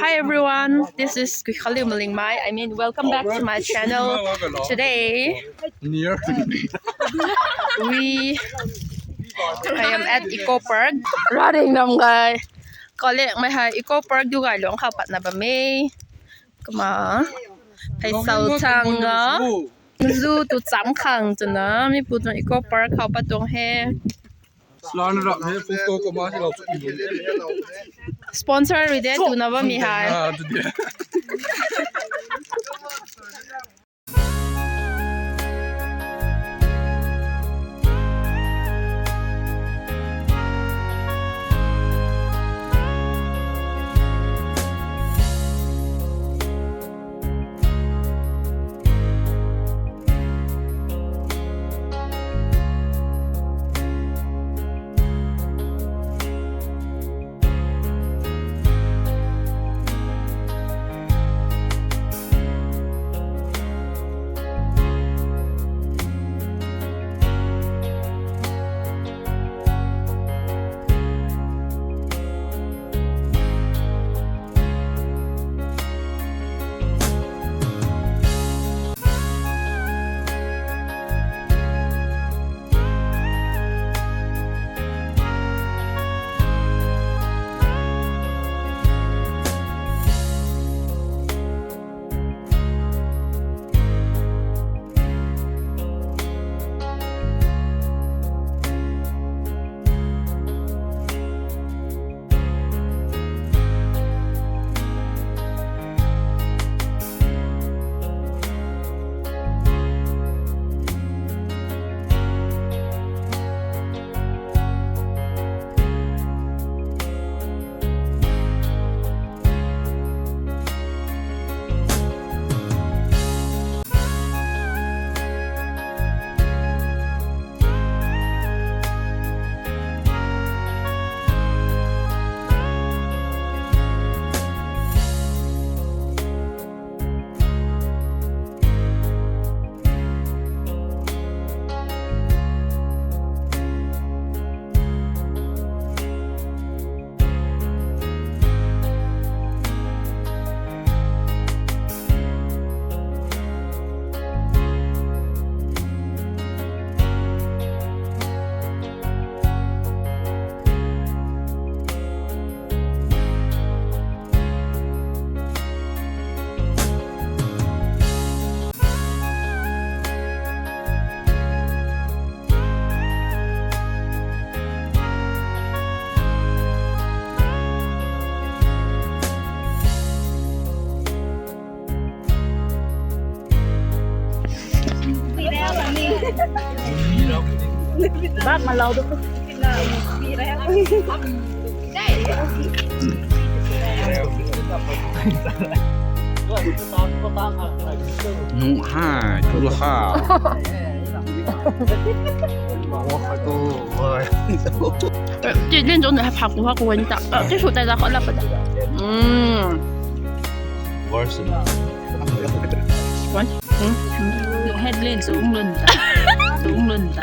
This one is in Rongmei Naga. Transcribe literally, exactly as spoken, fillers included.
Hi everyone, this is Guikhaliu Malingmei. I mean, welcome back to my channel. Today, we, I am at Eco Park. Ravriangmei guy. Collect mei hei Eco Park du gay luang khou patna bam e. Kumna, phey sau thang a, zu tu cham khang twna, mi pu tuang Eco Park khou pat tuang he. Sponsor rui de twna bammei hei. Bak ma lau do. Nung ha, tu ha. Ti len zong na phak ku ha ku wen ta. Ti sw tai da khou lap pa da. Mm. Worse. One. Hmm? Nung headline sung lun ta. Sung lun ta.